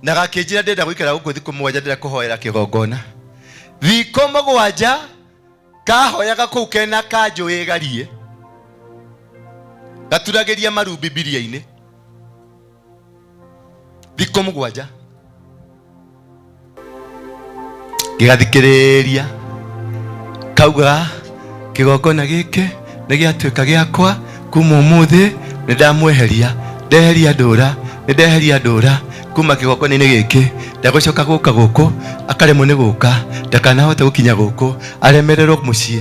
Na gakĩnjĩra ndĩrenda gũikara gũkũ thikũ 7, ndĩrenda kũhoera kĩgongona thikũ 7. Kahoyaga kũu kena kanjũ ĩgarie, gaturagĩria maru Bibilia-inĩ thikũ 7. Ngĩgathikĩrĩria kauga, kĩgongona gĩkĩ nĩ gĩatuĩka gĩakwa kuma ũmũthĩ, nĩ ndamweheria, ndeheria ndũra, nĩ ndeheria ndũra kuma kĩgongona-inĩ gĩkĩ, ndagũcoka gũka gũkũ. Akaremwo nĩ gũka, ndakanahote gũkinya gũkũ, aremererwo mũciĩ.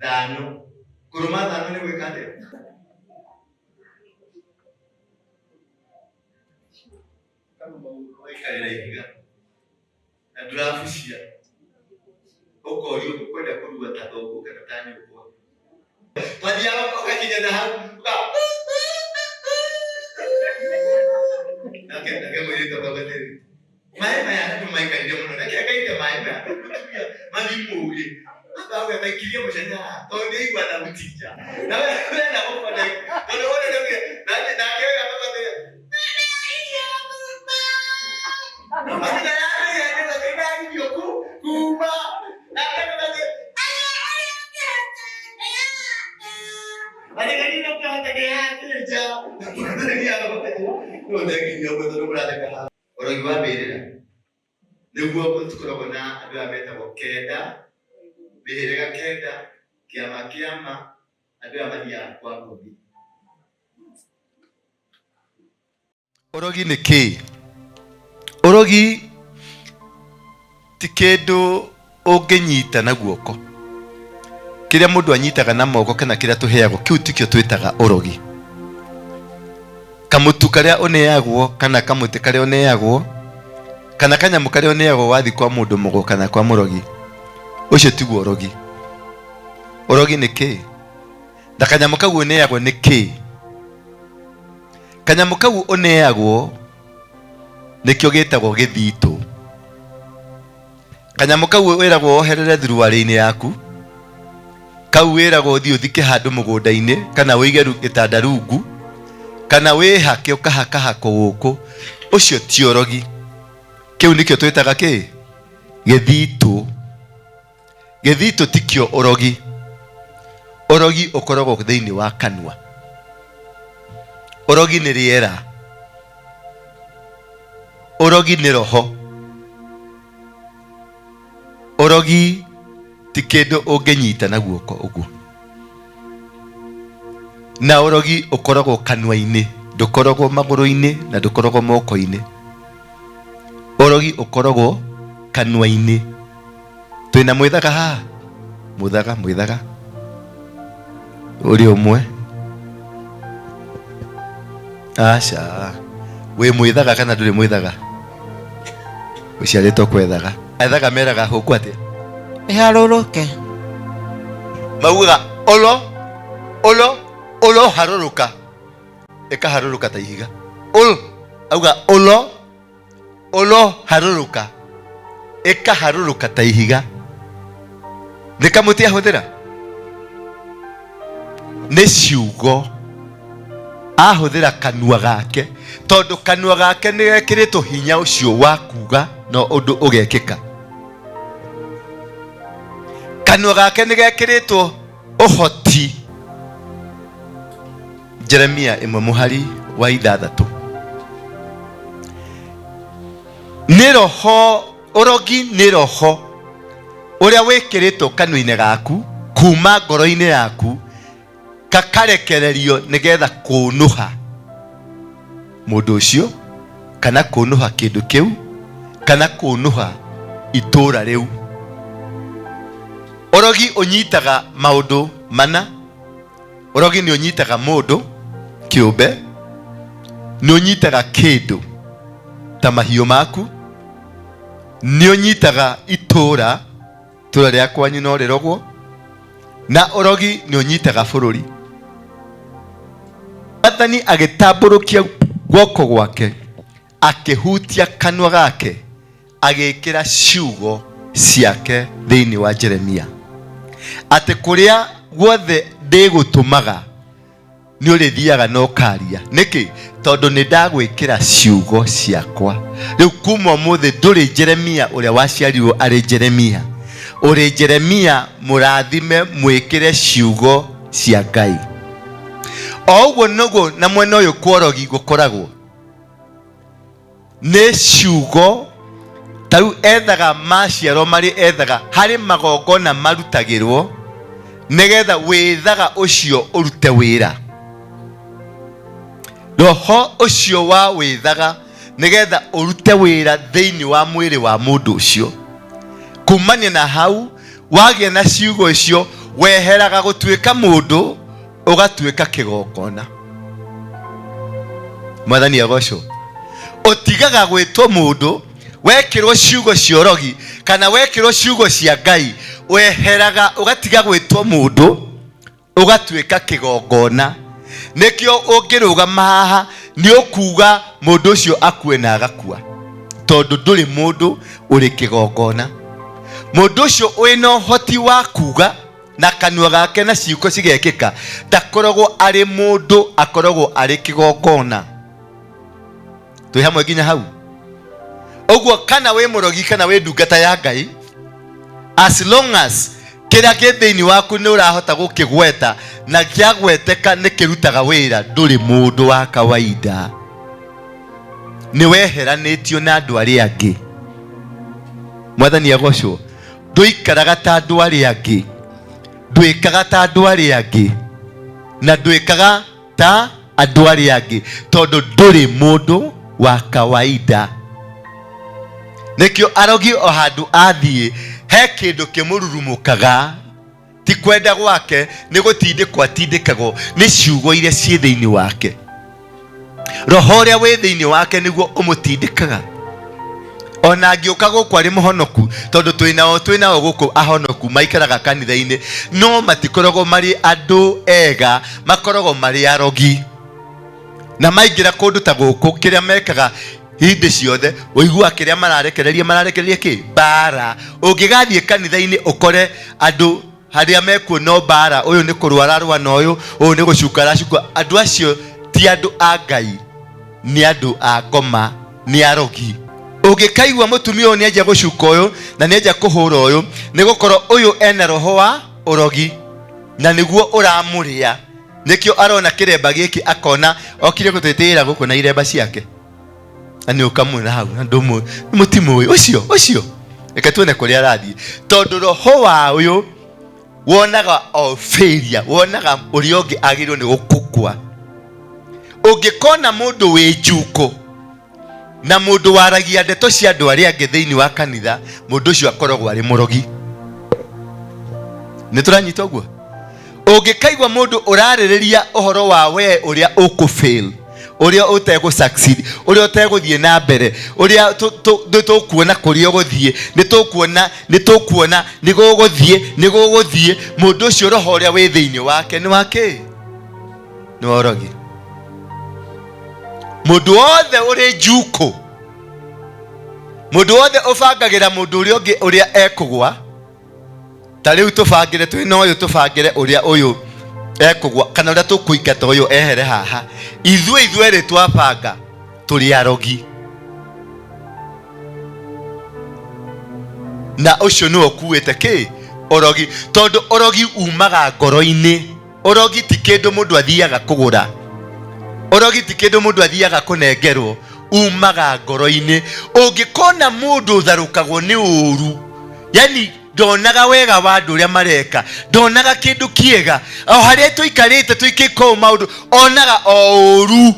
Thano kũrũma thano nĩ gwĩka atĩa? Ũgaikarĩra ihiga na ndũrabucia, ũkorio ũkwenda kũrua ta thoguo kana ta nyũkwa. Wathiaga ũgakinya na hau nake mũirĩtu akauga atĩrĩ, maĩ maya na tũmaikarire mũno, reke ngaite maĩ maya mũtumia mathiĩ mũgĩ. Amba gaikirie mũcene haha tondũ nĩ aigua thauti nja na we wenda gũkonda tondũ wona nĩ nake nake we akauga atĩrĩ, ũrogi wa mbĩrĩra nĩguo tũkoragwo na andũ aya metagwo kenda, mĩhĩrĩga kenda, kĩama kĩama, andũ aya mathiaga kwa ngomi. Ũrogi nĩ kĩĩ? Ũrogi ti kĩndũ ũngĩnyita na guoko. Kĩrĩa mũndũ anyitaga na moko kana kĩrĩa tũheagwo, kĩu tikĩo twĩtaga ũrogi. Kamũtu karĩa ũneagwo kana kamũtĩ karĩa ũneagwo kana kanyamũ karĩa ũneagwo wathiĩ kwa mũndũ mũgo kana kwa mũrogi, ũcio tiguo ũrogi. Ũrogi nĩ kĩĩ? Na kanyamũ kau ũneagwo nĩ kĩĩ? Kanyamũ kau ũneagwo nĩkĩo gĩtagwo gĩthitũ. Kanyamũ kau wĩragwo woherere thuruarĩ-inĩ yaku, kau wĩragwo ũthiĩ ũthike handũ mũgũnda-inĩ kana ũige gĩtanda rungu kana wĩhake ũkahakahakwo gũkũ, ũcio ti ũrogi. Kĩu nĩkĩo twĩtaga kĩ? Gĩthitũ. Gĩthitũ tikĩo ũrogi. Ũrogi ũkoragwo thĩinĩ wa kanua. Ũrogi nĩ rĩera. Ũrogi nĩ roho. Ũrogi ti kĩndũ ũngĩnyita na guoko ũguo. Na ũrogi ũkoragwo kanua-inĩ, ndũkoragwo magũrũ-inĩ na ndũkoragwo moko-inĩ. Ũrogi ũkoragwo kanua-inĩ. Twĩna mwĩthaga haha, mũthaga, mwĩthaga ũrĩ ũmwe. Aca, wĩ mwĩthaga kana ndũrĩ mwĩthaga? Ũciarĩtwo kwethaga. Ethaga meraga hũkũ atĩa? Ĩharũrũke. Maugaga ũro ũro ũroharũrũka, ĩkaharũrũka ta ihiga. Ũ auga ũro ũroharũrũka, ĩkaharũrũka ta ihiga. Nĩ kamũtĩ ahũthĩra, nĩ ciugo ahũthĩra kanua gake, tondũ kanua gake nĩ gekĩrĩtwo hinya ũcio wa kuga no ũndũ ũgekĩka. Kanua gake nĩ gekĩrĩtwo ũhoti. Jeremia 1 mũhari wa 6. Nĩ roho ũrogi, nĩ roho ũrĩa wĩkĩrĩtwo kanua-inĩ gaku kuma ngoro-inĩ yaku, kakarekererio nĩgetha kũnũha mũndũ ũcio kana kũnũha kĩndũ kĩu kana kũnũha itũũra rĩu. Ũrogi ũnyitaga maũndũ mana. Ũrogi nĩ ũnyitaga mũndũ kĩũmbe, nĩ ũnyitaga kĩndũ ta mahiũ maku, nĩ ũnyitaga itũũra, itũũra rĩa kwanyu no rĩrogwo, na ũrogi nĩ ũnyitaga bũrũri. Mwathani agĩtambũrũkia guoko gwake, akĩhutia kanua gake, agĩkĩra ciugo ciake thĩinĩ wa Jeremia, atĩ kũrĩa guothe ndĩgũtũmaga. Nĩ ũrĩthiaga na ũkaria. Nĩkĩ? Tondũ nĩ ndagwĩkĩra ciugo ciakwa. Rĩu kuma ũmũthĩ ndũrĩ Jeremia ũrĩa waciarirwo arĩ Jeremia, ũrĩ Jeremia mũrathime, mwĩkĩre ciugo cia Ngai. O ũguo noguo na mwena ũyũ kworogi gũkoragwo nĩ ciugo. Ta rĩu ethaga maciaro marĩ, ethaga harĩ magongona marutagĩrwo nĩgetha wĩthaga ũcio ũrute wĩra, roho ũcio wa wĩthaga nĩgetha ũrute wĩra thĩinĩ wa mwĩrĩ wa mũndũ ũcio. Kumania na hau wagĩa na ciugo icio, weheraga gũtuĩka mũndũ, ũgatuĩka kĩgongona. Mwathani agocwo. Ũtigaga gwĩtwo mũndũ wekĩrwo ciugo cia ũrogi kana wekĩrwo ciugo cia Ngai, weheraga ũgatiga gwĩtwo mũndũ, ũgatuĩka kĩgongona. Nĩkĩo ũngĩrũgama haha nĩ ũkuga mũndũ ũcio akue na agakua, tondũ ndũrĩ mũndũ, ũrĩ kĩgongona. Mũndũ ũcio wĩna ũhoti wa kuga na kanua gake na ciugo cigekĩka ndakoragwo arĩ mũndũ, akoragwo arĩ kĩgongona. Twĩ hamwe nginya hau ũguo? Kana wĩ mũrogi kana wĩ ndungata ya Ngai, as long as kĩrĩa kĩ thĩinĩ waku nĩ ũrahota gũkĩgweta na kĩagweteka nĩ kĩrutaga wĩra, ndũrĩ mũndũ wa kawaida, nĩ weheranĩtio na andũ arĩa angĩ. Mwathani agocwo. Ndũikaraga ta andũ arĩa angĩ, ndwĩkaga ta andũ arĩa angĩ, na ndwĩkaga ta andũ arĩa angĩ, tondũ ndũrĩ mũndũ wa kawaida. Nĩkĩo arogi o handũ athiĩ he kĩndũ kĩmũrurumũkaga, ti kwenda gwake, nĩ gũtindĩkwo atindĩkagwo nĩ ciugo iria ciĩ thĩinĩ wake. Roho ũrĩa wĩ thĩinĩ wake nĩguo ũmũtindĩkaga. Ona angĩũka gũkũ arĩ mũhonoku, tondũ twĩnao gũkũ ahonoku maikaraga kanitha-inĩ, no matikoragwo marĩ andũ ega, makoragwo marĩ arogi. Na maingĩra kũndũ ta gũkũ, kĩrĩa mekaga hĩndĩ ciothe ũiguaga kĩrĩa mararekereria, mararekereria kĩ mbara. Ũngĩgathiĩ kanitha-inĩ ũkore andũ harĩa mekuo no mbara, ũyũ nĩ kũrũa ararũa na ũyũ, ũyũ nĩ gũcuka aracuka, andũ acio ti andũ a Ngai, nĩ andũ a ngoma, nĩ arogi. Ũngĩkaigua mũtumia ũyũ nĩanjia gũcuka ũyũ na nĩanjia kũhũra ũyũ, nĩ gũkorwo ũyũ ena roho wa ũrogi na nĩguo ũramũrĩa. Nĩkĩo arona kĩremba gĩkĩ akona okire gũtwĩtĩĩra gũkũ na iremba ciake, na nĩ ũkamwĩra hau na ndũmũ mũtimũĩ ũcio ũcio, reke tuone kũrĩa arathiĩ, tondũ roho wa ũyũ wonaga o failure, wonaga ũrĩa ũngĩ agĩrĩirwo nĩ gũkũkua. Ũngĩkona mũndũ wĩ njukũ na mũndũ waragia ndeto cia andũ arĩa angĩ thĩinĩ wa kanitha, mũndũ ũcio akoragwo arĩ mũrogi. Nĩ tũranyita ũguo? Ũngĩkaigua mũndũ ũrarĩrĩria ũhoro wa we ũrĩa ũkũfail, ũrĩa ũtegũ succeed, ũrĩa ũtegũthiĩ na mbere, ũrĩa nĩ tũkuona kũrĩa ũgũthiĩ, nĩ tũkuona, nĩ tũkuona nĩ gũgũthiĩ, nĩ gũgũthiĩ, mũndũ ũcio roho ũrĩa wĩ thĩinĩ wake nĩ wa kĩ? Nĩ wa ũrogi. Mũndũ wothe ũrĩ njukũ, mũndũ wothe ũbangagĩra mũndũ ũrĩa ũngĩ ũrĩa ekũgwa, ta rĩu tũbangĩre twĩ na ũyũ, tũbangĩre ũrĩa ũyũ ekũgwa kana ũrĩa tũkũingata ũyũ ehere haha, ithuĩ ithuerĩ twabanga, tũrĩ arogi, na ũcio nĩwe ũkuĩte kĩ ũrogi, tondũ ũrogi umaga ngoro-inĩ. Ũrogi ti kĩndũ mũndũ athiaga kũgũra, ũrogi ti kĩndũ mũndũ athiaga kũnengerwo, umaga ngoro-inĩ. Ũngĩkona mũndũ ũtharũkagwo nĩ ũru, yani ndonaga wega wa andũ ũrĩa mareka, ndonaga kĩndũ kĩega, o harĩa tũikarĩte tũikĩka ũũ maũndũ, onaga o ũru.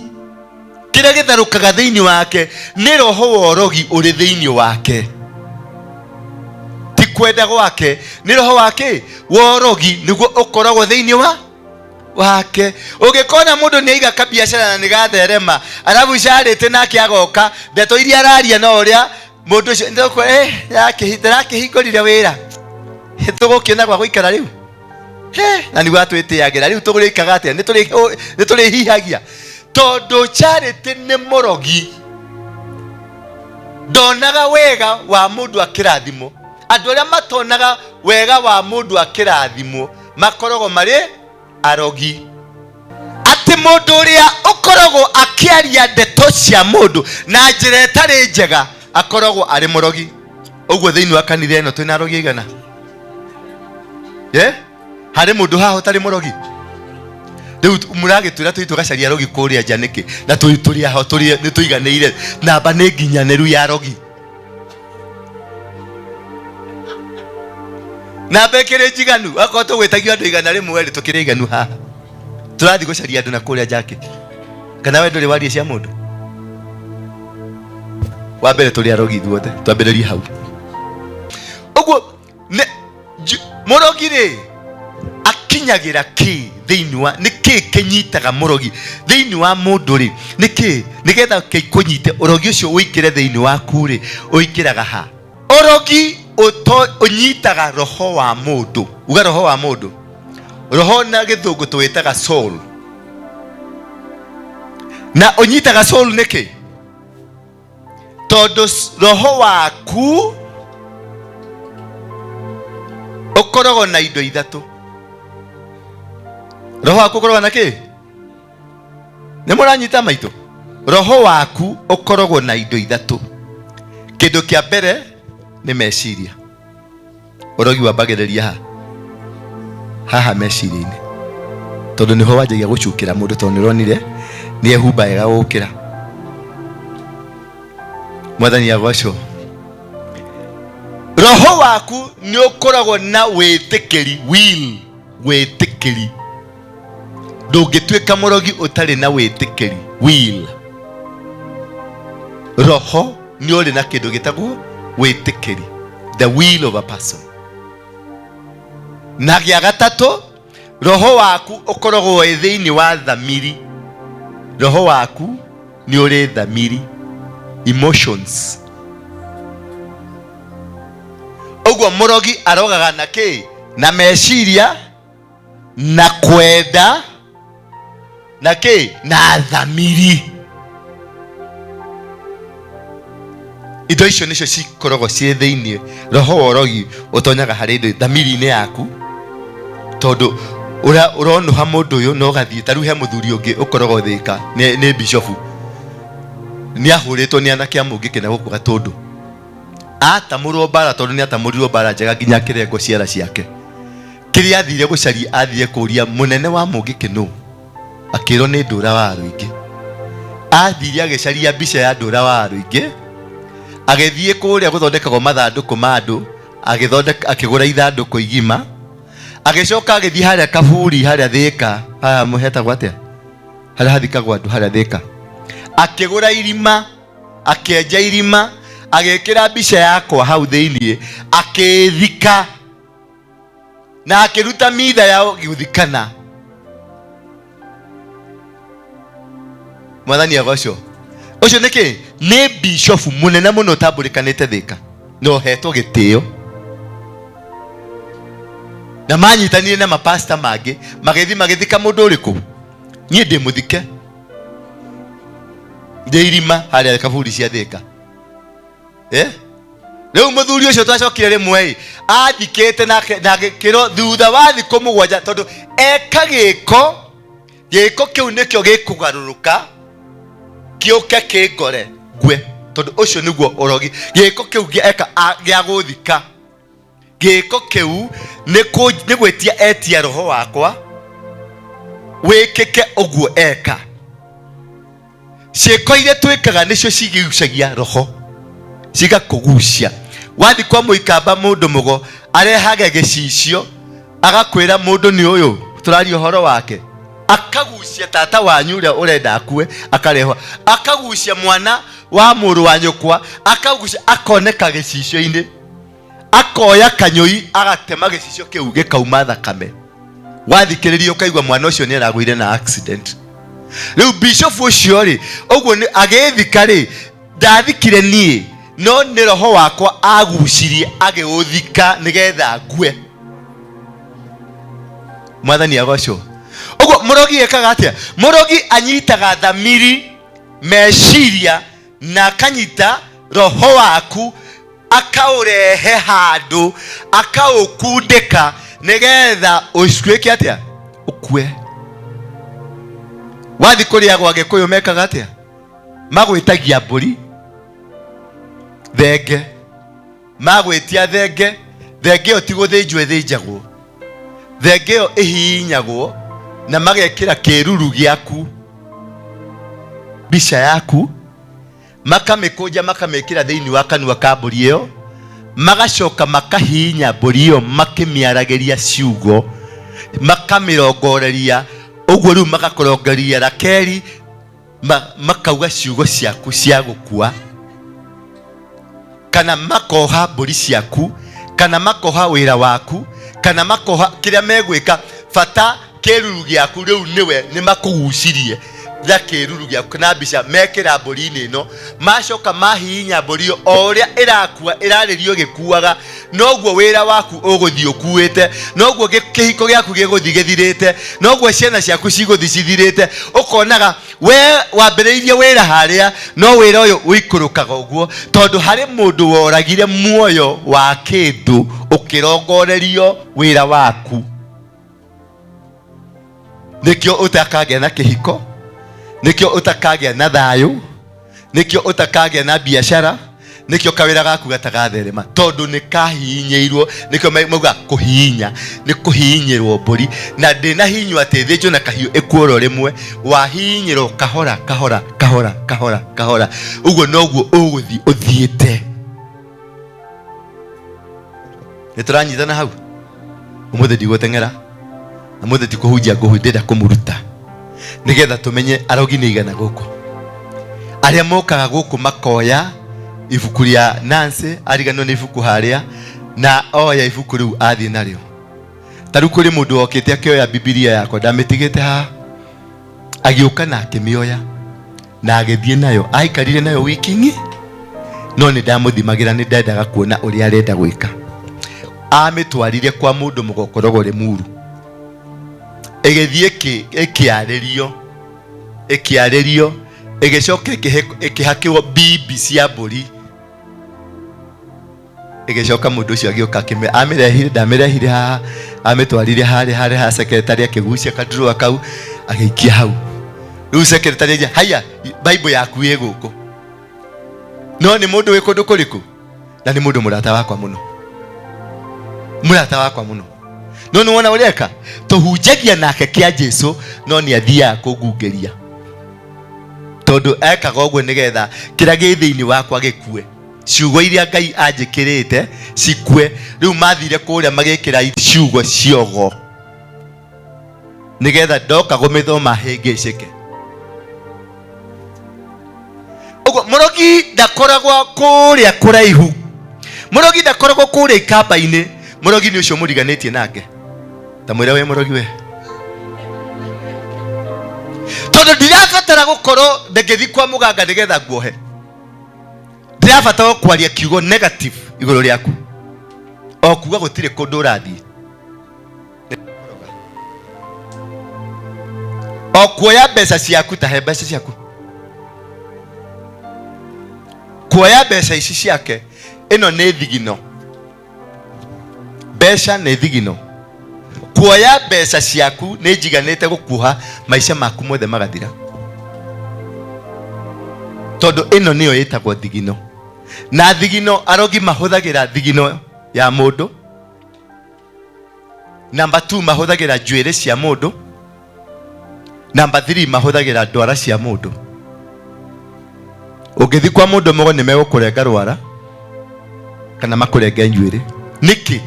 Kĩrĩa gĩtharũkaga thĩinĩ wake nĩ roho wa ũrogi ũrĩ thĩinĩ wake, ti kwenda gwake, nĩ roho wake wa ũrogi nĩguo ũkoragwo thĩinĩ wa wake. Ũngĩkona mũndũ nĩ aiga kabiacara na nĩ gatherema, arabu carĩte nake agoka, ndeto iria araria no ũrĩa mũndũ ũcio ndĩrakĩhingũrire wĩra, tũgũkĩona gwa gũikara rĩu. He, na nĩguo atwĩtĩagĩra rĩu, tũrĩkaga atĩa? Nĩ tũrĩhihagia, tondũ Charity nĩ mũrogi, ndonaga wega wa mũndũ akĩrathimwo. Andũ arĩa matonaga wega wa mũndũ akĩrathimwo makoragwo marĩ arogi. Atĩ Mũndũ ũrĩa ũkoragwo akĩaria ndeto cia mũndũ na njĩra ĩtarĩ njega akoragwo arĩ mũrogi. Ũguo thĩinĩ wa kanitha ĩno twĩna arogi aigana? Ye? Harĩ mũndũ haha ũtarĩ mũrogi? Rĩu mũragĩtwĩra tũthiĩ tũgacaria arogi kũrĩa nja nĩkĩ? Na tũrĩ aho nĩ tũiganĩire, namba nĩ nginyanĩru ya arogi. Namba ĩkĩrĩ njiganu, akorwo tũgwĩtagio andũ 100 rĩ, tũkĩrĩ aiganu haha. Tũrathiĩ gũcaria andũ na kũrĩa nja kĩ? Kana we ndũrĩ waria cia mũndũ? Wa mbere tũrĩ arogi ithuothe, twambĩrĩrie hau. Ũguo mũrogi rĩ akinyagĩra kĩ thĩinĩ wa, nĩ kĩ kĩnyitaga mũrogi thĩinĩ wa mũndũ rĩ, nĩ kĩ nĩgetha kĩkũnyite ũrogi ũcio ũingĩre thĩinĩ waku rĩ, ũingĩraga ha? Ũrogi ũnyitaga roho wa mũndũ. Uga roho wa mũndũ. Roho na gĩthũngũ tũwĩtaga soul. Na ũnyitaga soul nĩkĩ? Tondũ roho waku ũkoragwo na indo ithatũ. Roho waku ũkoragwo na kĩ? Nĩ mũranyita maitũ? Roho waku ũkoragwo na indo ithatũ. Kĩndũ kĩa mbere nĩ meciria. Ũrogi wambagĩrĩria ha? Haha meciria-inĩ, tondũ nĩho wanjagia gũcukĩra mũndũ, tondũ nĩũronire nĩ ehumba wega gũkĩra. Mwathani agocwo. Roho waku nĩ ũkoragwo na wĩtĩkĩri, will, wĩtĩkĩri. Ndũngĩtuĩka mũrogi ũtarĩ na wĩtĩkĩri, will. Roho nĩ ũrĩ na kĩndũ gĩtagwo wĩtĩkĩri, the will of a person. Na gĩa gatatũ, roho waku ũkoragwo wĩ thĩinĩ wa thamiri. Roho waku nĩ ũrĩ thamiri, emotions. Ũguo mũrogi arogaga na kĩ? Na meciria, na kwenda, na kĩ? Na thamiri. Indo icio nĩcio cikoragwo ciĩ thĩinĩ. Roho wa ũrogi ũtonyaga harĩ indo thamiri-inĩ yaku, tondũ ũronũha mũndũ ũyũ na ũgathiĩ. Ta rĩu he mũthuri ũngĩ ũkoragwo Thĩka, nĩ bishofu, nĩ ahũrĩtwo nĩ anake a mũngĩkĩ na gũkũ Gatũndũ. Atamũrwo mbara, tondũ nĩ atamũrirwo mbara njega nginya akĩrengwo ciara ciake. Kĩrĩa athire gũcaria, athire kũria mũnene wa mũngĩkĩ nũ, akĩrwo nĩ Ndũra wa Rũingĩ. Athire agĩcaria mbica ya Ndũra wa Rũingĩ, agĩthiĩ kũrĩa gũthondekagwo mathandũkũ ma andũ, akĩgũra ithandũkũ igima, agĩcoka agĩthiĩ harĩa kaburi harĩa Thĩka, haha hetagwo atĩa, harĩa hathikagwo andũ harĩa Thĩka, akĩgũra irima, akĩenja irima, agĩkĩra mbica yakwa hau thĩiniĩ, akĩthika na akĩruta mitha ya gũthikana. Mwathani agocwo. Ũcio nĩ kĩ? Nĩ bishofu mũnene mũno ũtambũrĩkanĩte Thĩka na ũhetwo gĩtĩo, na manyitanire na mapasta mangĩ magĩthiĩ magĩthika mũndũ ũrĩkũ? Niĩ ndĩ mũthike, ndĩ irima harĩa kaburi cia Thĩka. Rĩu mũthuri ũcio twacokire rĩmwe ĩ, athikĩte na gĩkĩro thutha wa thikũ 7, tondũ eka gĩko, gĩko kĩu nĩkĩo gĩkũgarũrũka kĩũke kĩngore ngue, tondũ ũcio nĩguo ũrogi. Gĩko kĩu eka gĩa gũthika, gĩko kĩu nĩ gwĩtia etia roho wakwa wĩkĩke ũguo eka. Ciĩko iria twĩkaga nĩcio cigucagia roho, cigakũgucia. Wathiĩ kwa mũikamba mũndũ mũgo, arehage gĩcicio, agakwĩra mũndũ nĩ ũyũ tũraria ũhoro wake, akagucia tata wanyu ũrĩa ũrenda akue, akarehwo, akagucia mwana wa mũrũ wa nyũkwa, akagucia, akoneka gĩcicio-inĩ, akoya kanyũi agatema gĩcicio kĩu gĩkauma thakame. Wathikĩrĩria ũkaigua mwana ũcio nĩ aragũire na accident. Rĩu bishofu ũcio rĩ, ũguo nĩ agĩthika rĩ, ndathikire niĩ, no nĩ roho wakwa agucirie agĩũthika nĩgetha ngue. Mwathani agocwo. Ũguo mũrogi ekaga atĩa? Mũrogi anyitaga thamiri, meciria, na akanyita roho waku, akaũrehe handũ, akaũkundĩka nĩgetha ũcuĩke atĩa? Ũkue. Wathi kũrĩa gwa Gĩkũyũ mekaga atĩa? Magwĩtagia mbũri thenge, magwĩtia thenge, thenge ĩyo ti gũthĩnjwo ĩthĩnjagwo, thenge ĩyo ĩhihinyagwo na magekĩra kĩruru gĩaku, mbica yaku, makamĩkũnja makamĩkĩra thĩinĩ wa kanua ka mbũri ĩyo, magacoka makahihinya mbũri ĩyo makĩmĩaragĩria ciugo, makamĩrongoreria ũguo. Rĩu magakũrongoreria Rakeli, makauga ciugo ciaku cia gũkua, kana makoha mbũri ciaku, kana makoha wĩra waku, kana makoha kĩrĩa megwĩka, bata kĩruru gĩaku rĩu nĩwe nĩ makũgucirie na kĩruru gĩaku kana mbica mekĩra mbũri-inĩ ĩno. Macoka mahihinya mbũri ĩyo, o ũrĩa ĩrakua ĩrarĩrio ĩgĩkuaga, noguo wĩra waku ũgũthiĩ ũkuĩte, noguo kĩhiko gĩaku gĩgũthiĩ gĩthirĩte, noguo ciana ciaku cigũthiĩ cithirĩte. Ũkonaga we wambĩrĩirie wĩra harĩa, no wĩra ũyũ ũikũrũkaga ũguo, tondũ harĩ mũndũ woragire muoyo wa kĩndũ ũkĩrongorerio wĩra waku. Nĩkĩo ũtakagĩa na kĩhiko, nĩkĩo ũtakagĩa na thayũ, nĩkĩo ũtakagĩa na biacara, nĩkĩo kawĩra gaku gatagaatherema, tondũ nĩ kahihinyĩirwo. Nĩkĩo mauga kũhihinya nĩ kũhihinyĩrwo mbũri, na ndĩnahihinywo atĩ thĩnjwo na kahiũ ĩkuorwo rĩmwe, wahihinyĩrwo kahora kahora kahora kahora kahora, ũguo noguo ũgũthiĩ ũthiĩte. Nĩ tũranyitana hau? Ũmũthĩ ndigũteng'era, ũmũthĩ ti kũhunjia ngũhunjia, ndĩrenda kũmũruta nĩgetha tũmenye arogi nĩ igana gũkũ. Arĩa mokaga gũkũ makoya ibuku rĩa Nancy, ariganĩrwo nĩ ibuku harĩa, na oya ibuku rĩu athiĩ narĩo. Ta rĩu kũrĩ mũndũ wokĩte akĩoya Bibilia yakwa ndamĩtigĩte haha, agĩũka na akĩmĩoya na agĩthiĩ nayo, aikarire nayo wiki ng'i, no nĩ ndamũthimagĩra, nĩ ndendaga kuona ũrĩa arenda gwĩka. Amĩtwarire kwa mũndũ mũgokorogo Limuru, ĩgĩthiĩ ĩkĩarĩrio, ĩkĩarĩrio, ĩgĩcoka ĩkĩhakĩrwo mbimbi cia mbũri. Ĩgĩcoka mũndũ ũcio agĩũka amĩrehire, ndamĩrehire haha, amĩtwarire harĩa harĩa ha secretary, akĩgucia kadurua kau agĩikia hau. Rĩu secretary aigua, haiya, Bible yaku ĩ gũkũ. No nĩ mũndũ wĩ kũndũ kũrĩkũ? Na nĩ mũndũ mũrata wakwa mũno, mũrata wakwa mũno. No nĩ wona ũrĩa eka, tũhunjagia nake kĩa Jesu, no nĩ athiaga kũngungĩria, tondũ ekaga ũguo nĩgetha kĩrĩa gĩ thĩinĩ wakwa gĩkue, ciugo iria Ngai anjĩkĩrĩte cikue. Rĩu mathire kũrĩa magĩkĩra ciugo ciogo nĩgetha ndoka gũmĩthoma hĩngĩcĩke. Ũguo mũrogi ndakoragwo kũrĩa kũraihu, mũrogi ndakoragwo kũrĩa ikamba-inĩ. Mũrogi nĩ ũcio mũriganĩtie nake, ta mwĩre wĩ mũrogi we, tondũ ndirabatara gũkorwo ndĩngĩthiĩ kwa mũganga nĩgetha nguohe. Ndirabatara kwaria kiugo negative igũrũ rĩaku, o kuga gũtirĩ kũndũ ũrathiĩ, o kuoya mbeca ciaku. Ta he mbeca ciaku, kuoya mbeca ici ciake, ĩno nĩ thigino, mbeca nĩ thigino. Kuoya mbeca ciaku nĩ njiganĩte gũkuoha maica maku mothe magathira, tondũ ĩno nĩyo ĩtagwo thigino. Na thigino, arogi mahũthagĩra thigino ya mũndũ. Namba 2, mahũthagĩra njuĩrĩ cia mũndũ. Namba 3, mahũthagĩra ndwara cia mũndũ. Ũngĩthiĩ kwa mũndũ mũgo, nĩ megũkũrenga rwara kana makũrenge njuĩrĩ. Nĩkĩ?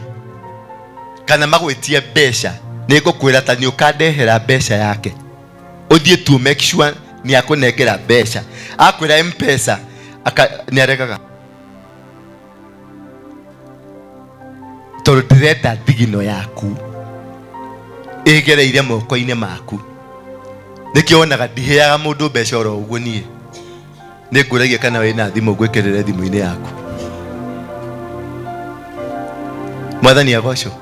Kana magwĩtie mbeca, nĩ ngũkwĩra ta nĩ ũkandehera mbeca yake, ũthiĩ tu make sure nĩ akũnengera mbeca. Akwĩra Mpesa, nĩ aregaga, tondũ ndĩrenda thigino yaku ĩgereire moko-inĩ maku. Nĩkĩo wonaga ndiheaga mũndũ mbeca oro ũguo. Niĩ nĩ ngũragia kana wĩna thimũ ngwĩkĩrĩre thimũ-inĩ yaku. Mwathani agocwo,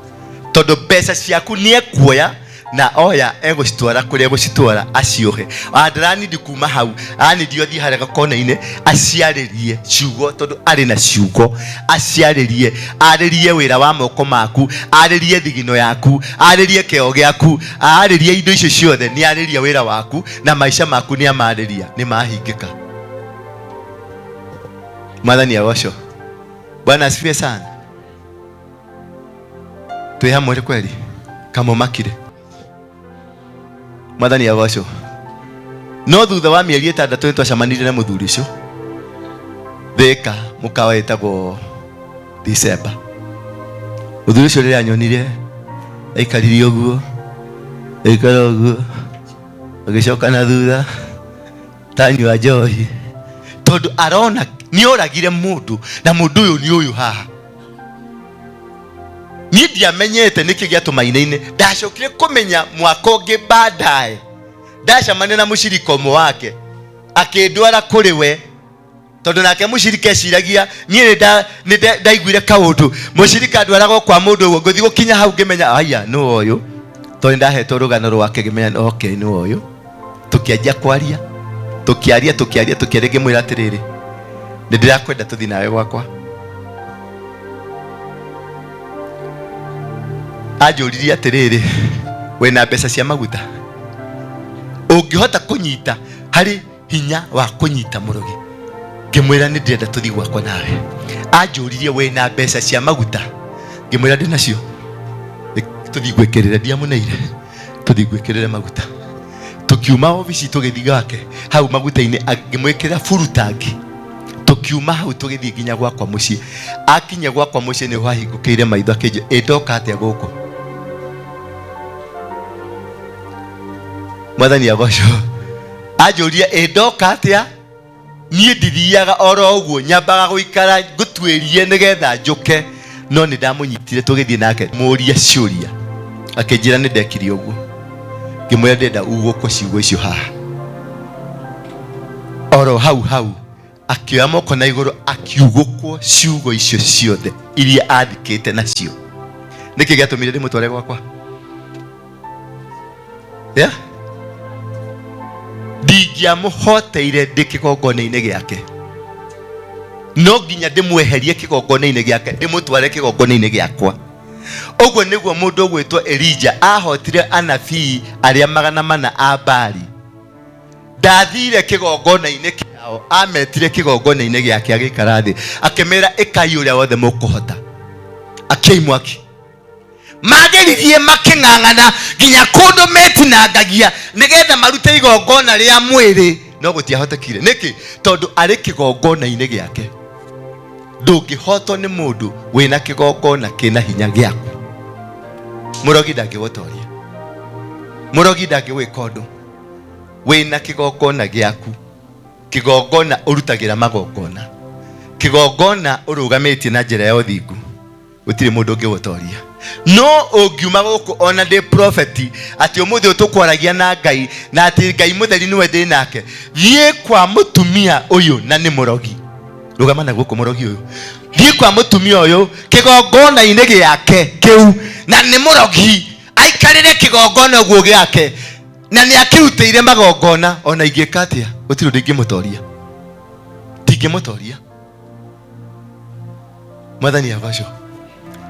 tondũ mbeca ciaku nĩ ekuoya Na oya egũcitwara kũrĩa egũcitwara aciohe. Andaranindi kuma hau anindi athiĩ harĩa gakona-inĩ aciarĩrie ciugo, tondũ arĩ na ciugo, aciarĩrie, arĩrie wĩra wa moko maku, arĩrie thigino yaku, arĩrie kĩo gĩaku, arĩrie indo icio ciothe. Nĩ arĩria wĩra waku na maica maku, nĩ amarĩria, nĩ mahingĩka. Mwathani agocwo. Bwana asifiwe sana. Twĩ hamwe kweli kamumakire. Mwathani agocwo. No thutha wa mĩeri 6 nĩ twacemanirie na mũthuri ũcio Thĩka, mũkawa wĩtagwo December. Mũthuri ũcio rĩrĩa anyonire aikarire ũguo, aikara ũguo, agĩcoka na thutha tanyua njohi, tondũ arona nĩ oragire mũndũ, na mũndũ ũyũ nĩ ũyũ haha. Niĩ ndiamenyete nĩkĩ gĩatũma inaine. Ndacokire kũmenya mwaka ũngĩ baadaye, ndacemania na mũcirika ũmwe wake, akĩndwara kũrĩ we, tondũ nake mũcirika eciragia niĩ nĩ ndaiguire kaũndũ. Mũcirika ndwaragwo kwa mũndũ ũguo. Ngũthiĩ gũkinya hau ngĩmenya, aya nĩ ũyũ, tondũ nĩ ndahetwo rũgano rwake, ngĩmenya okay, nĩ ũyũ. Tũkĩanjia kwaria, tũkĩaria, tũkĩaria, tũkĩaria, ngĩmwĩra atĩrĩrĩ, nĩ ndĩrakwenda tũthiĩ nawe gwakwa. Anjũririe atĩrĩrĩ, wĩna mbeca cia maguta ũngĩhota kũnyita harĩ hinya wa kũnyita mũrogi? Ngĩmwĩra nĩ ndĩrenda tũthiĩ gwakwa nawe. Anjũririe, wĩna mbeca cia maguta? Ngĩmwĩra ndĩ nacio, tũthiĩ gwĩkĩrĩre. Ndiamũneire, tũthiĩ gwĩkĩrĩre maguta. Tũkiuma obici tũgĩthiĩ gwake hau maguta-inĩ, ngĩmwĩkĩrĩra furutangi. Tũkiuma hau tũgĩthiĩ nginya gwakwa mũciĩ. Akinya gwakwa mũciĩ nĩho ahingũkĩire maitho, akĩnjĩra, ĩ ndoka atĩa gũkũ? Mwathani agocwo. Anjũria, ĩ ndoka atĩa? Niĩ ndithiaga oro ũguo, nyambaga gũikara ngũtuĩrie nĩgetha njũke. No nĩ ndamũnyitire, tũgĩthiĩ nake, mũria ciũria, akĩnjĩra nĩ ndekire ũguo. Ngĩmwĩra ndĩrenda ugũkwo ciugo icio haha. Oro hau hau akĩoya moko na igũrũ, akiugũkwo ciugo icio ciothe iria athikĩte nacio. Nĩkĩ gĩatũmire ndĩmũtware gwakwa? Yeah? Ndingĩamũhoteire ndĩ kĩgongona-inĩ gĩake, no nginya ndĩmweherie kĩgongona-inĩ gĩake, ndĩmũtware kĩgongona-inĩ gĩakwa. Ũguo nĩguo mũndũ ũgwĩtwo Elija ahotire anabii arĩa 400 a Baali. Ndathire kĩgongona-inĩ kĩao, ametire kĩgongona-inĩ gĩake, agĩikara thĩ, akĩmera, ĩkai ũrĩa wothe mũkũhota, akiai mwaki. Mageririe makĩng'ang'ana nginya kũndũ metinangagia nĩgetha marute igongona rĩa mwĩrĩ, no gũtiahotekire. Nĩkĩ? Tondũ arĩ kĩgongona-inĩ gĩake. Ndũngĩhotwo nĩ mũndũ wĩna kĩgongona kĩna hinya gĩaku. Mũrogi ndangĩgũtoria, mũrogi ndangĩgwĩka ũndũ wĩna kĩgongona gĩaku, kĩgongona ũrutagĩra magongona, kĩgongona ũrũgamĩtie na njĩra ya ũthingu. Gũtirĩ mũndũ ũngĩgũtoria. No ũngiuma gũkũ, ona ndĩ profeti atĩ ũmũthĩ ũyũ tũkwaragia na Ngai, na atĩ Ngai mũtheri nĩwe ndĩ nake, thiĩ kwa mũtumia ũyũ na nĩ mũrogi, rũgama na gũkũ, mũrogi ũyũ, thiĩ kwa mũtumia ũyũ kĩgongona-inĩ gĩake kĩu, na nĩ mũrogi, aikarĩre kĩgongona ũguo gĩake na nĩ akĩrutĩire magongona, ona ingĩka atĩa gũtirĩ ũndũ ingĩmũtoria, ndingĩmũtoria. Mwathani agocwo,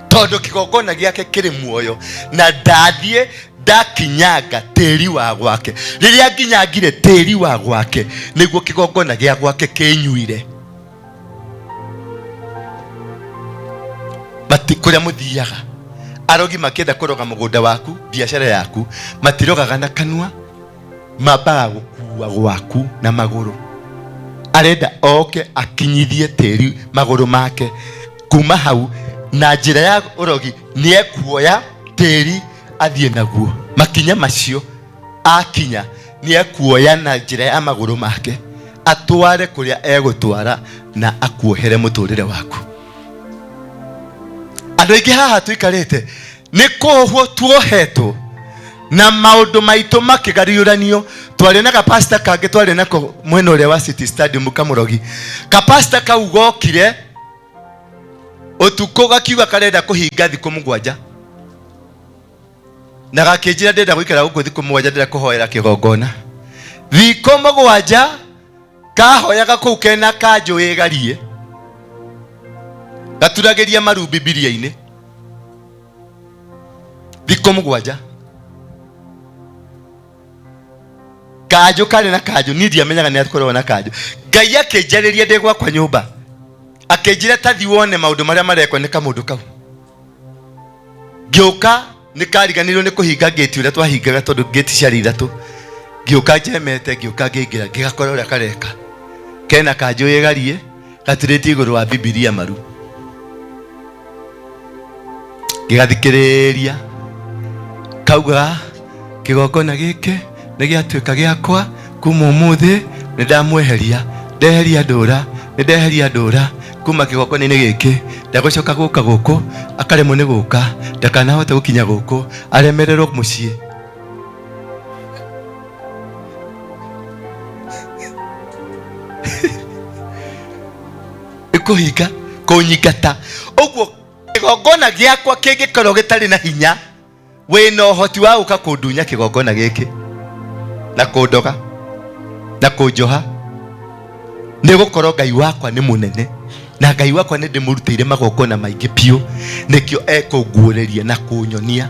tondũ kĩgongona gĩake kĩrĩ muoyo. Na ndathiĩ ndakinyanga tĩri wa gwake. Rĩrĩa nginyangire tĩri wa gwake, nĩguo kĩgongona gĩa gwake kĩnyuire. Mati kũrĩa mũthiaga arogi makĩenda kũroga mũgũnda waku, biacara yaku, matirogaga na kanua, mambaga gũkua gwaku na magũrũ. Arenda oke akinyithie tĩri magũrũ make. Kuma hau na njĩra ya ũrogi nĩ ekuoya tĩri athiĩ naguo. Makinya macio akinya nĩ ekuoya na njĩra ya magũrũ make, atware kũrĩa egũtwara na akuohere mũtũrĩre waku. Andũ aingĩ haha tũikarĩte nĩ kuohwo tuohetwo na maũndũ maitũ makĩgariũranio. Twarĩ na gapasta kangĩ twarĩ nako mwena ũrĩa wa City Stadium, kamũrogi. Kapasta kau gokire ũtukũ gakiuga karenda kũhinga thikũ 7. Na gakĩnjĩra ndĩrenda gũikara gũkũ thikũ 7, ndĩrenda kũhoera kĩgongona. Thikũ 7 kahoyaga kũu kena kanjũ ĩgarie, gaturagĩria maru Bibilia-inĩ thikũ 7. Kanjũ karĩ na kanjũ, niĩ ndiamenyaga nĩ akoragwo na kanjũ. Ngai akĩnjarĩria ndĩ gwakwa nyũmba, akĩnjĩra tathi wone maũndũ marĩa marekwo nĩ kamũndũ kau. Ngĩũka nĩ kariganĩirwo nĩ kũhinga ngĩti ũrĩa twahingaga, tondũ ngĩti ciarĩ 3. Ngĩũka njemete, ngĩũka ngĩingĩra, ngĩgakora ũrĩa kareka, kena kanjũ ĩgarie gaturĩtie igũrũ wa Bibilia maru. Ngĩgathikĩrĩria kauga kĩgongona gĩkĩ nĩ gĩatuĩka gĩakwa kuma ũmũthĩ, nĩ ndamweheria, ndeheria ndũra, nĩ ndeheria ndũra kuma kĩgongona-inĩ gĩkĩ, ndagũcoka gũka gũkũ, akaremwo nĩ gũka, ndakanahote gũkinya gũkũ, aremererwo mũciĩ. Ĩkũhinga kũnyingata ũguo kĩgongona gĩakwa kĩngĩkorwo gĩtarĩ na hinya, wĩna ũhoti wa gũka kũndunya kĩgongona gĩkĩ na kũndoga na kũnjoha, nĩ gũkorwo Ngai wakwa nĩ mũnene, na Ngai wakwa nĩ ndĩmũrutĩire magongona maingĩ biũ, nĩkĩo ekũnguũrĩria na kũnyonia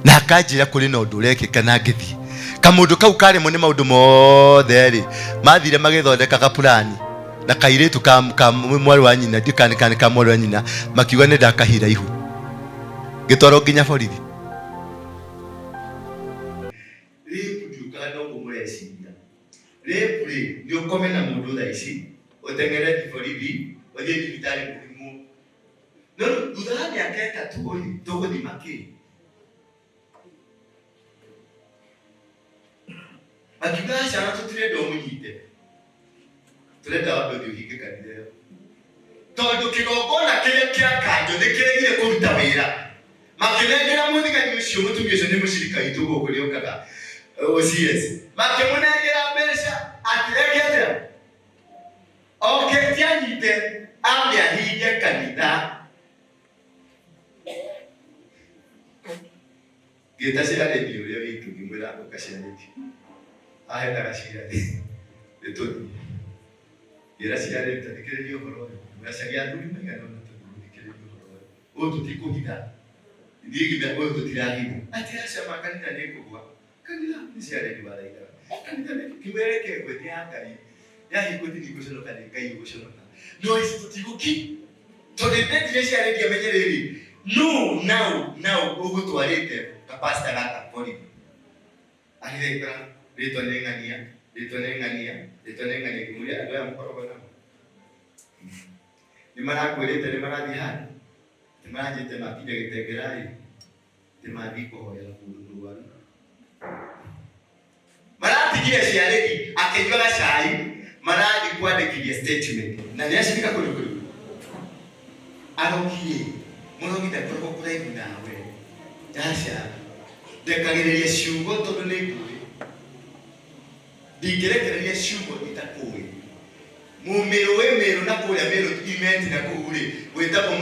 na akanjĩra kũrĩ na ũndũ ũrekĩka. Na ngĩthiĩ kamũndũ kau karĩmwo nĩ maũndũ mothe rĩ, mathire magĩthondekaga purani na kairĩtu ka mwarĩ wa nyina, ndikani kana ka mwarĩ wa nyina, makiuga nĩ ndakahira ihu, ngĩtwarwo nginya borithi. Rĩu ndiũkaga no kũmũreciria rĩu rĩ, nĩ ũkome na mũndũ thaa ici, ũteng'ere borithi, ũthiĩ thibitarĩ mũthimwo, no thutha wa mĩaka 3 rĩ, tũgũthima kĩ? Makiuga aca, ona tũtirenda ũmũnyite, tũrenda wambe ũthiĩ ũhinge kanitha ĩyo, tondũ kĩgongona kĩrĩa kĩa kanjũ nĩ kĩregire kũruta wĩra. Makĩnengera mũthigari ũcio, mũtumia ũcio nĩ mũcirika witũ gũkũ nĩokaga OCS, makĩmũnengera mbeca atĩ eke atĩa, oke ti anyite ambe ahinge kanitha. Ngĩta ciarĩthi ũrĩa witũ, ngĩmwĩra ũka ciarĩthi, ahendaga ciarĩ nĩtũthiĩ. Ngĩra ciarĩthi tathikĩrĩria ũhoro ũyũ, ngĩmwĩra caria athuri maigana ũna tũthiĩ gũthikĩrĩria ũhoro ũyũ, ũyũ tũtikũhitha ithuĩ, nginya ũyũ tũtirahitha atĩ aca ma kanitha nĩ kũgwa, kanitha nĩ ciarĩthi wathaithaga kanitha nĩ ngĩmwĩra reke ngwe nĩ ya Ngai, yahingwo ti ndigũconoka, nĩ Ngai ũgũconoka, no ici tũtigũki, tondũ ndendire ciarĩthi amenye rĩrĩ no nau nau ũgũtwarĩte kapasta gaka borithi agĩgĩkora rĩtwa nĩ ng'ania, rĩtwa nĩ ng'ania, rĩtwa nĩ ng'ania. Ngĩmũria andũ aya mũkoragwo nao nĩ marakwĩrĩte nĩ marathiĩ handũ, nĩ maranjĩte makinya gĩtengera rĩ, nĩ mathiĩ kũhoera mũndũ mũrwaru, maratigire ciarĩthi akĩnyuaga cai, marathiĩ kwandĩkithia statement na nĩ acirika kũndũ kũrĩkũ. Arogi rĩ, mũrogi ndakoragwo kũraihu nawe, aca, ndekagĩrĩria ciugo tondũ nĩ ngũĩ, ndingĩrekereria ciugo itakũĩ. Mũmĩrũ wĩ mĩrũ na kũrĩa mĩrũ imeti na kũu rĩ, wĩtagwo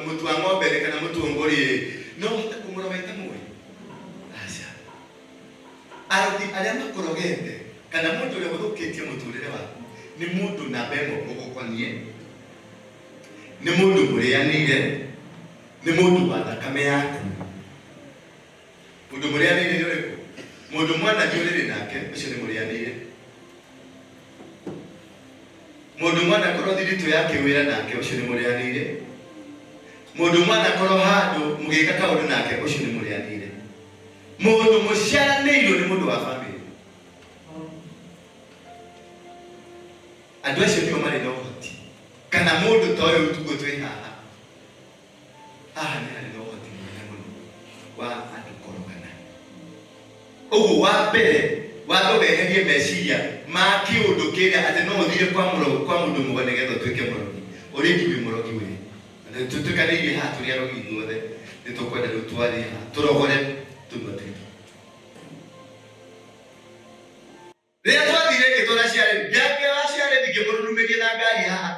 mũtu wa ng'ombe rĩ, kana mũtũngũri rĩ, no ũhote kũmũroga itamũĩ? Aca. Arogi arĩa makũrogete kana mũndũ ũrĩa ũthũkĩtie mũtũrĩre waku nĩ mũndũ namba 1 ũgũkoniĩ, nĩ mũndũ mũrĩanĩire, nĩ mũndũ wa thakame yaku. Mũndũ mũrĩanĩire nĩ ũrĩkũ? Mũndũ mwanathiĩ ũrĩrĩ nake, ũcio nĩ mũrĩanĩire. Mũndũ mwanakorwo thiritũ ya kĩwĩra nake, ũcio nĩ mũrĩanĩire. Mũndũ mwanakorwo handũ mũgĩka kaũndũ nake, ũcio nĩ mũrĩanĩire. Mũndũ mũciaranĩirwo nĩ mũndũ wa bamĩrĩ. Andũ acio nĩo marĩ na ũhoti. Kana mũndũ ta ũyũ tuguo twĩ haha, haha nĩ harĩ na ũhoti mũnene mũno wa andũ kũrogana. Ũguo wa mbere wambe weherie meciria ma kĩũndũ kĩrĩa atĩ no ũthire kwa mũrogi, kwa mũndũ mũgo nĩgetha ũtuĩke mũrogi. Already wĩ mũrogi we. Na tũtuĩkanĩirie haha tũrĩ arogi ithuothe, nĩ tũkwenda rĩu twarie haha tũrogore tũnua twitũ. Rĩrĩa twathire ngĩtwara ciarĩ, ngĩakĩoya ciarĩ ngĩmũrurumĩria na ngari haha,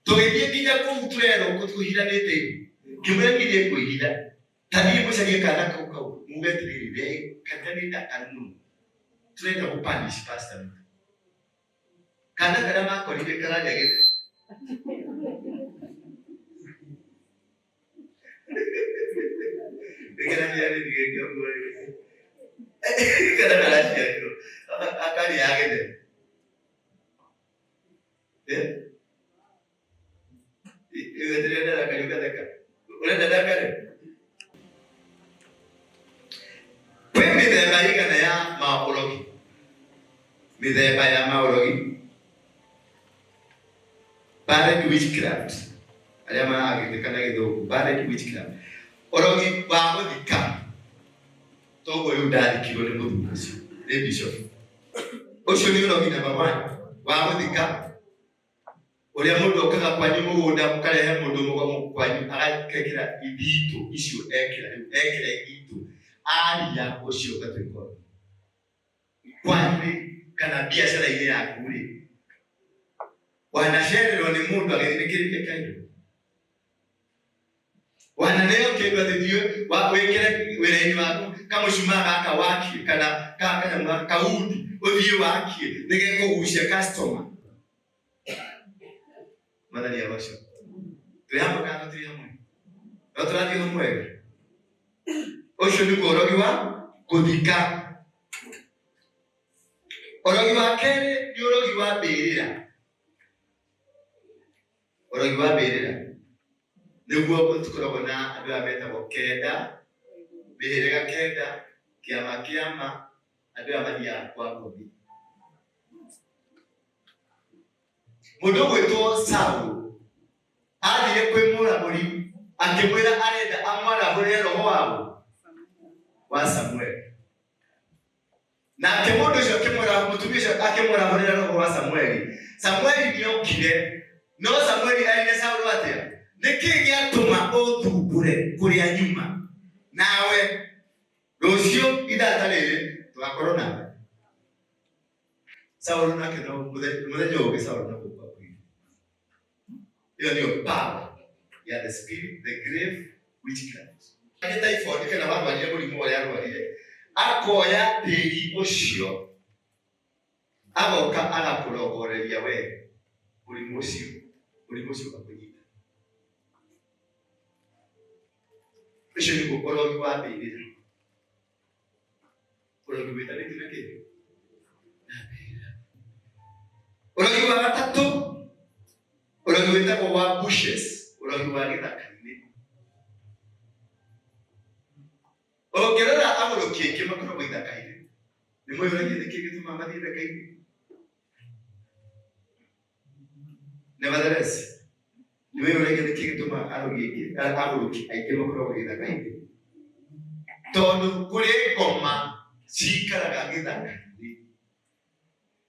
tũgĩthiĩ nginya kũu tũrerwo kũhiranĩte ihu, ngĩmwĩra niĩ nĩngwĩhitha. Ta thiĩ mũcarie kana kau kau muge atĩrĩrĩ, we kanitha nĩ ndakanu tũrenda gũ punish pastor witũ. Kana karĩa makorire kararĩa gĩtheri. Nĩkĩraciarĩrire ũguo kana karaciarirwo akarĩa gĩtheri. Eh? Ndĩrenda ndakare ũgatheka. Ũrenda ndakare? Kwĩ mĩthemba igana ya maũrogi. Mĩthemba ya maũrogi. Buried witchcraft. Arĩa maragĩthĩka na gĩthũngũ. Buried witchcraft. Ũrogi wa gũthika. Toguo rĩu ndathikirwo nĩ mũthuri ũcio. Nĩ bishop. Ũcio nĩ ũrogi number one wa gũthika. Ũrĩa mũndũ okaga kwanyu mũgũnda mũkarehe mũndũ mũgomo kwanyu agekĩra ithitũ icio ekĩra rĩu ekĩra ithitũ aria ũcio ũgatuĩka ũrogi. Kwanyu rĩ kana biacara-inĩ yaku rĩ wanacererwo nĩ mũndũ agĩthiĩ nĩ kĩrĩ gĩkairwo wananeo kĩndũ atĩ thiĩ wĩkĩre wĩra-inĩ waku kamũcumaa gaka wakie kana kanyamũ gaka kaundi ũthiĩ wakie nĩgekũgucia customer. Mwathani agocwo. Twĩ hamwe kana tũtirĩ hamwe? No tũrathiĩ hamwe wega. Ũcio nĩguo ũrogi wa gũthika. Ũrogi wa kerĩ nĩ ũrogi wa mbĩrĩra. Ũrogi wa mbĩrĩra nĩguo tũkoragwo na andũ aya metagwo kenda, mĩhĩrĩga kenda, kĩama kĩama, andũ aya mathiaga kwa ngomi. Mũndũ ũgwĩtwo Saũlũ athire kwĩ mũragũri akĩmwĩra arenda amwarahũrĩre roho waũ wa Samueli. Nake mũndũ ũcio akĩmwĩra, mũtumia ũcio akĩmwarahũrĩra roho wa Samueli. Samueli nĩokire, no Samueli erire Saũlũ atĩa? Nĩkĩ gĩatũma ũthumbũre kũrĩa nyuma? Nawe rũciũ ithaa ta rĩrĩ tũgakorwo nawe. Saũlũ nake no mũthenya ũngĩ Saũlũ no gũkua akuire. Ĩyo nĩyo power ya the spirit, the grave witchcraft. Nĩ typhoid kana warwarire mũrimũ ũrĩa arwarire, akoya tĩri ũcio agoka agakũrongoreria we mũrimũ ũcio, mũrimũ ũcio ũgakũnyita. Ũcio nĩguo ũrogi wa mbĩrĩra. Ũrogi wĩtanĩtio na kĩ? Na mbĩrĩra. Ũrogi wa gatatũ, ũrogi wĩtagwo wa bushes, ũrogi wa gĩthaka-inĩ. Ũngĩrora agũrũki aingĩ makoragwo ithaka-inĩ. Nĩ mwĩyũragia nĩkĩ gĩtũmaga mathiĩ ithaka-inĩ? Nevertheless, nĩ wĩyũragia nĩkĩ gĩtũmaga arogi aingĩ agũrũki aingĩ makoragwo gĩthaka-inĩ? Tondũ kũrĩ ngoma cikaraga gĩthaka-inĩ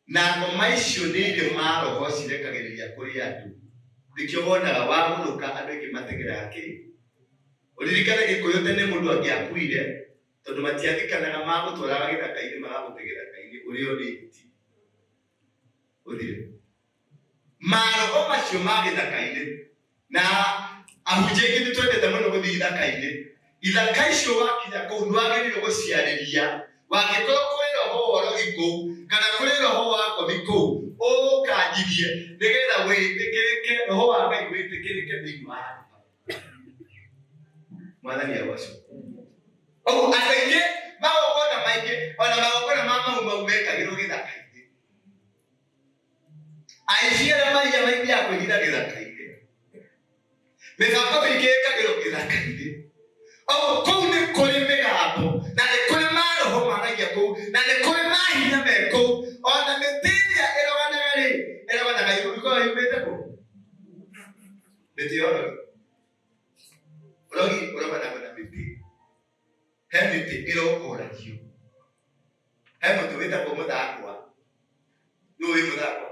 na ngoma icio nĩ irĩ maroho cirekagĩrĩria kũrĩ andũ. Nĩkĩo wonaga wagũrũka andũ aingĩ mateng'eraga kĩ? Ũririkane Gĩkũyũ tene mũndũ angĩakuire tondũ matiathikanaga magũtwaraga gĩthaka-inĩ magagũte gĩthaka-inĩ ũrĩo nĩ hiti ũthire. Maroho macio ma gĩthaka-inĩ na ahunjia aingĩ nĩ twendete mũno gũthiĩ ithaka-inĩ. Ithaka icio wakinya kũu nĩ wagĩrĩirwo gũciarĩria wangĩkorwo kwĩ roho wa ũrogi kũu kana kũrĩ roho wa ngomi kũu ũũkanjirie nĩgetha wĩtĩkĩrĩke roho wa Ngai wĩtĩkĩrĩke thĩinĩ wa handũ hau. Mwathani agocwo. Ũguo andũ aingĩ magongona maingĩ ona magongona ma mau mau mekagĩrwo gĩthaka-inĩ. Aici arĩa maiya maithiaga kwĩhitha gĩthaka-inĩ. Mĩbango mĩingĩ ĩkagĩrwo gĩthaka-inĩ. Ũguo kũu nĩ kũrĩ mĩgambo na nĩ kũrĩ maroho maragia kũu na nĩ kũrĩ mahinya me kũu. Ona mĩtĩ ĩrĩa ĩroganaga rĩ, ĩroganaga ĩkoragwo yumĩte kũ? Mĩtĩ ya ũrogi. Ũrogi ũroganagwo na mĩtĩ. He mĩtĩ ĩrongoragio. He mũtĩ wĩtagwo mũthakwa. Nũ wĩ mũthakwa?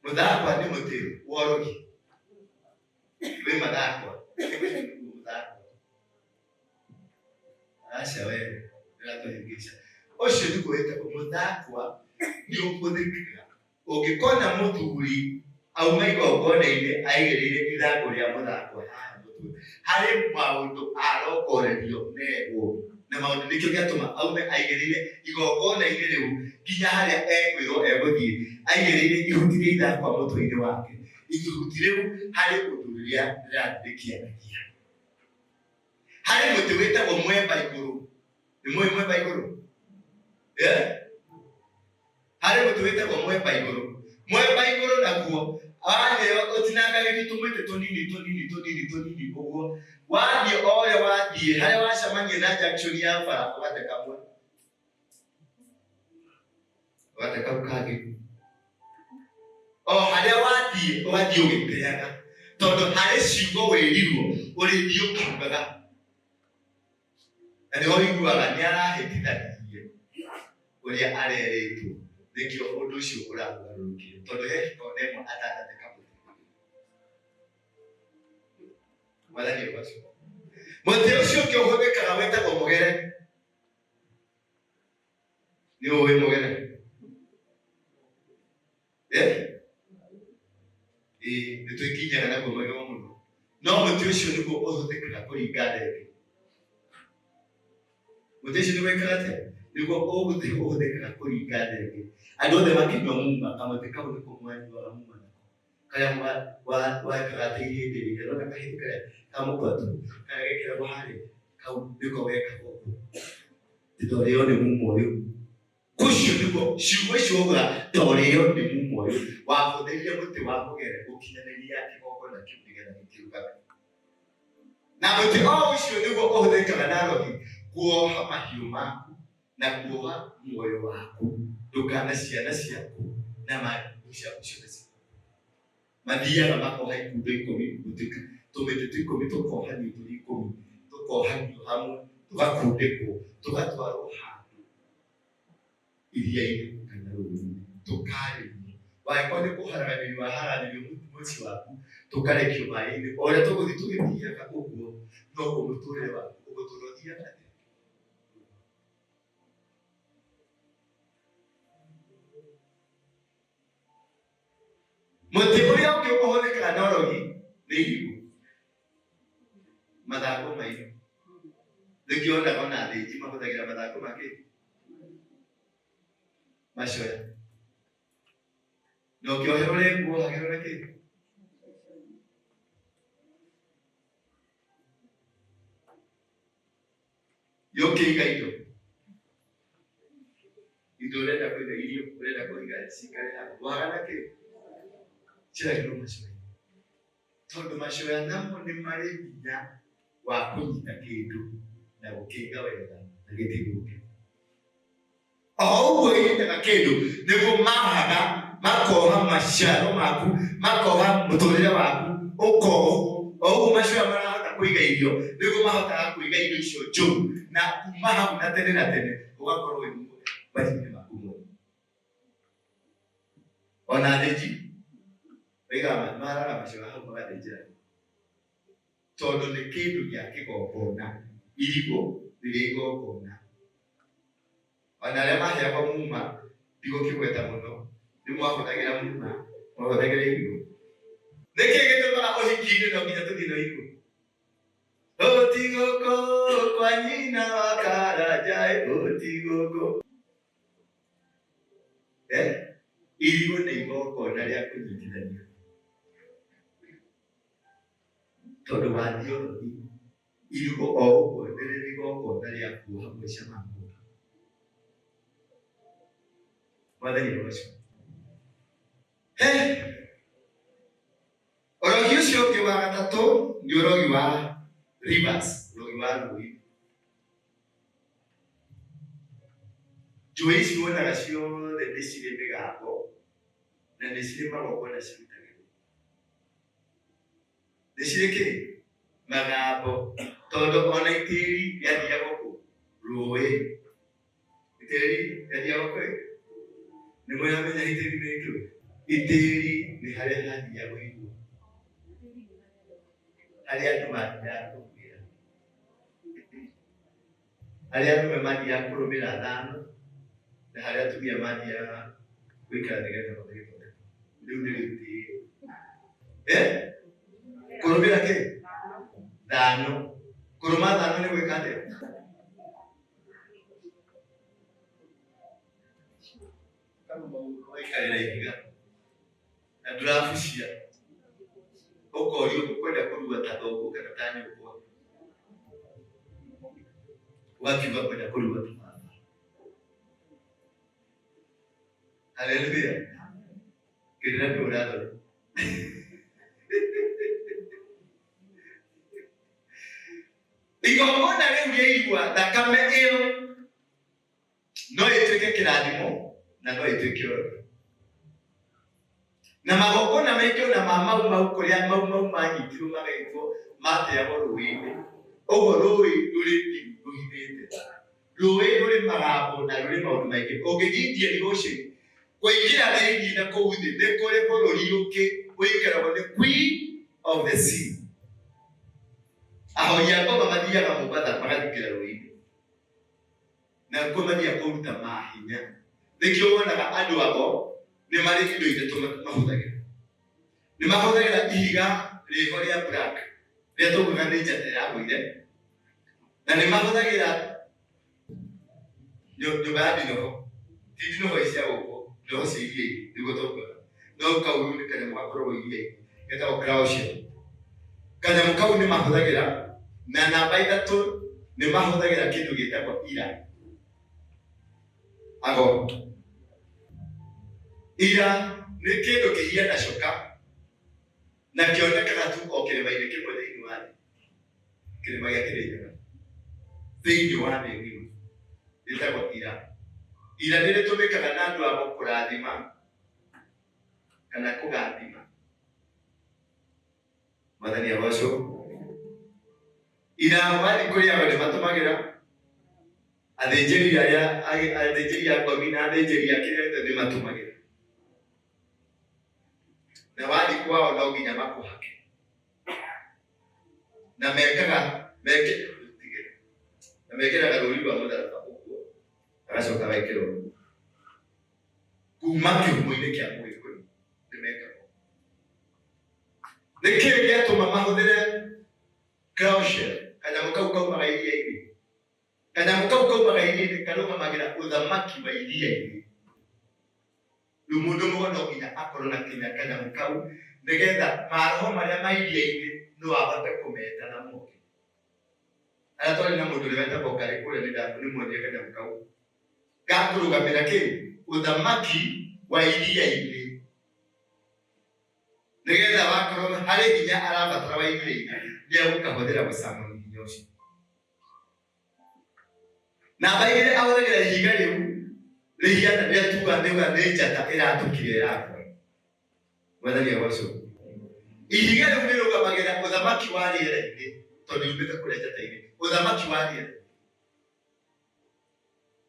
Mũthakwa nĩ mũtĩ wa ũrogi. Wĩ mathakwa. Mũthakwa. Aca we, ndĩratũhĩngĩca. Ũcio nĩguo wĩtagwo mũthakwa, nĩ ũhũthĩkaga. Ũngĩkona mũthuri Auma igongona-inĩ aigĩrĩire ithangũ rĩa mũthako haha mũtwe. Harĩ maũndũ arongorerio merwo na maũndũ nĩkĩo gĩatũma aume aigĩrĩire igongona-inĩ rĩu nginya harĩa ekwĩrwo egũthiĩ aigĩrĩire ihuti rĩa ithakwa mũtwe-inĩ wake. Ihuti rĩu harĩ ũndũ rĩrĩa rĩrathiĩ rĩkĩaragia. Harĩ mũtĩ wĩtagwo mwemba igũrũ. Nĩ mũĩ mwemba igũrũ? Eh? Harĩ mũtĩ wĩtagwo mwemba igũrũ. Mwemba igũrũ naguo waneo ũtinangagĩrio tũmĩtĩ tũnini tũnini tũnini tũnini ũguo wathiĩ o ũrĩa wathiĩ harĩa wacemania na junction ya bara ũgate kamwe ũgate kau kangĩ o harĩa wathiĩ ũgathiĩ ũgĩteaga tondũ harĩ ciugo wĩrirwo ũrĩthiĩ ũkiugaga na nĩho ũiguaga nĩ arahĩtithanirie ũrĩa arerĩtwo nĩkĩo ũndũ ũcio ũramũgarũrũkire tondũ he kona ĩmwe atanate kamũtĩ. Mwathani ũgocwo. Mũtĩ ũcio ũngĩ ũhũthĩkaga wĩtagwo mũgere. Nĩ ũĩ mũgere? Eh? Ĩĩ, nĩ twĩkinyaga naguo magego mũno. No mũtĩ ũcio nĩguo ũhũthĩkaga kũringa ndege. Mũtĩ ũcio nĩ wĩkaga atĩa? Nĩguo ũgũtĩ ũhũthĩkaga kũringa ndege. Andũ othe makĩnyua muma, kamũtĩ kau nĩko mwanyuaga muma nako. Karĩa wekaga atĩ ihĩndĩ rĩrĩa, ũrona kahĩndĩ karĩa ka mũkwatu, karĩa gekĩragwo harĩa, kau nĩko wekaga ũguo. Ndorĩo nĩ muma ũyũ. Ũcio nĩguo ciugo icio waugaga ndorĩo nĩ muma ũyũ. Wahũthĩrire mũtĩ wa mũgere gũkinyanĩria kĩgongona kĩu nĩgetha gĩkĩrugame. Na mũtĩ o ũcio nĩguo ũhũthĩkaga na rogi kuoha mahiũ maku na kuoha muoyo waku ndũkana ciana ciaku na mahiũ ciaku ciothe ciaku. Mathiaga makoha ikundo ikũmi gũtuĩka tũmĩtĩ tũ ikũmi tũkohanio tũrĩ ikũmi tũkohanio hamwe tũgakundĩkwo tũgatwarwo handũ iria-inĩ kana rũĩ-inĩ tũkarĩrio wangĩkorwo nĩ kũharaganĩrio waharaganĩrio mũciĩ waku tũkarekio maĩ-inĩ o ũrĩa tũgũthiĩ tũgĩthiaga ũguo noguo mũtũrĩre waku ũgũtũra ũthiaga atĩa. Mũtĩ ũrĩa ũngĩ ũhũthĩkaga na ũrogi nĩ irigũ, mathangũ mairũ. Nĩkĩo wonaga ona athĩnji mahũthagĩra mathangũ ma kĩ? Macoya. Na ũkĩoherwo rĩngu wohagĩrwo na kĩ? Yũkĩiga indo. Indo ũrenda kũiga irio ũrenda kũiga cikare handũ. Waga na kĩ? Ciĩragĩrwo macoya. Tondũ macoya namo nĩ marĩ hinya wa kũnyita kĩndũ na gũkĩiga wega na gĩtigũke. O ũguo inyitaga kĩndũ nĩguo mahaga makoha maciaro maku makoha mũtũrĩre waku ũkohwo. O ũguo macoya marahota kũiga irio nĩguo mahotaga kũiga indo icio njũru na kuma hau na tene na tene ũgakorwo wĩ muoyo mahinda maku mothe. Ona athĩnji maigaga maraga macoya hau magathĩnjĩra tondũ nĩ kĩndũ gĩa kĩgongona irigũ rĩrĩa igongona. Ona arĩa maheagwo muma ndigũkĩgweta mũno nĩ mwahũthagĩra muma mwahũthagĩra irigũ. Nĩkĩ gĩtũmaga ũhiki-inĩ no nginya tũthiĩ na irigũ? Ũtigũkũ kwa nyina wa Karanja ũtigũkũ. Eh? Irigũ nĩ igongona rĩa kũnyitithania tondũ wathiĩ ũrogi irigũ o ũguo nĩ rĩrĩ igongona rĩa kuoha maica ma mũndũ. Mwathani ũcio. He! Ũrogi ũcio ũngĩ wa gatatũ nĩ ũrogi wa rivers, ũrogi wa rũĩ. Njũĩ ici wonaga ciothe nĩ cirĩ mĩgambo na nĩ cirĩ magongona cirutagĩrwo. Nĩ cirĩ kĩ? Magambo. Tondũ ona itĩri rĩathiagwo kũ? Rũĩ. Itĩri rĩathiagwo kũ? Nĩ mũramenya itĩri nĩ kĩ? Itĩri nĩ harĩa hathiagwo igua. Harĩa andũ mathiaga kũruĩra. Harĩa arũme mathiaga kũrũmĩra thano na harĩa atumia mathiaga gũikara nĩgetha magĩthondeka. Rĩu nĩrĩo itĩri. Eh? Kũrũmĩra kĩ? Thano. Kũrũma thano nĩ gwĩka atĩa? Karũma ũgaikarĩra ihiga na ndũrabucia ũkorio ũkwenda kũrua ta thoguo kana ta nyũkwa, ũgakiuga kwenda kũrua ta baba. Haleluya. Kĩrĩra nĩ ũrathoni. Igongona rĩu rĩa igua, thakame ĩyo no ĩtuĩke kĩrathimo na no ĩtuĩke ũrogi. Na magongona maingĩ ona ma mau mau kũrĩa mau mau manyitirwo magaitwo mateagwo rũĩ-inĩ. Ũguo rũĩ rũrĩ rũhithĩte. Rũĩ rũrĩ magambo na rũrĩ maũndũ maingĩ. Ũngĩthiĩ Indian Ocean, kũingĩra thĩinĩ na kũu thĩ nĩ kũrĩ bũrũri ũngĩ ũikaragwo nĩ Queen of the Sea. Ahoi a ngoma mathiaga Mombatha magathikĩra rũĩ-inĩ. Na kuo mathiaga kũruta mahinya. Nĩkĩo wonaga andũ ago nĩ marĩ indo ithatũ mahũthagĩra. Nĩ mahũthagĩra ihiga rĩho rĩa black rĩrĩa tũkuga nĩ njata yagũire, na nĩ mahũthagĩra nyũmba ya ndinoho, ti ndinoho ici cia gũkũ, ndinoho cia iria-inĩ nĩguo tũkugaga, no kau nĩ kanyamũ gakoragwo iria-inĩ getagwo crown. Kanyamũ kau nĩ mahũthagĩra, na namba ithatũ nĩ mahũthagĩra kĩndũ gĩtagwo ira. Ago ira nĩ kĩndũ kĩhiana coka na kĩonekaga tu o kĩrĩma-inĩ kĩmwe thĩinĩ wa thĩ, kĩrĩma gĩa Kĩrĩnyaga thĩinĩ wa thĩ ng'ima, rĩtagwo ira. Ira nĩ rĩtũmĩkaga na andũ a kũrathima kana kũgathima. Mwathani agocwo. Ira wathiĩ kũrĩ ago nĩ matũmagĩra athĩnjĩri arĩa athĩnjĩri a ngomi na athĩnjĩri a kĩrĩa gĩothe nĩ matũmagĩra. Na wathiĩ kwao no nginya makũhake. Na mekaga meke na mekĩraga rũri rwa mũtharaba ũguo agacoka agekĩra ũguo kuma kĩhumo-inĩ kĩa mũgĩkũyũ nĩ mekaga. Nĩ kĩĩ gĩatũma mahũthĩre crown shell? Kanyamũ kau kaumaga iria-inĩ. Kanyamũ kau kaumaga iria-inĩ karũgamagĩra ũthamaki wa iria-inĩ. Rĩu mũndũ mũgo no nginya akorwo na kinya kanyamũ kau nĩgetha maroho marĩa ma iria-inĩ no ahote kũmeta na moke. Arĩa twarĩ na mũndũ ũrĩa wetagwo Ngarĩ kũrĩa nĩ ndamũonire kanyamũ kau gakũrũgamĩra kĩ? Ũthamaki wa iria-inĩ. Nĩgetha wakorwo harĩ hinya arabatara wa iria-inĩ nĩ egũkahũthĩra gũcamũra hinya ũcio. Namba igĩrĩ ahũthagĩra ihiga rĩu rĩhiana rĩrĩa tuga nĩuga nĩ njata ĩratũkire ĩrakũra. Mwathani agocwo. Ihiga rĩu rĩrũgamagĩrĩra ũthamaki wa rĩera-inĩ tondũ riumĩte kũrĩa njata-inĩ. Ũthamaki wa rĩera-inĩ.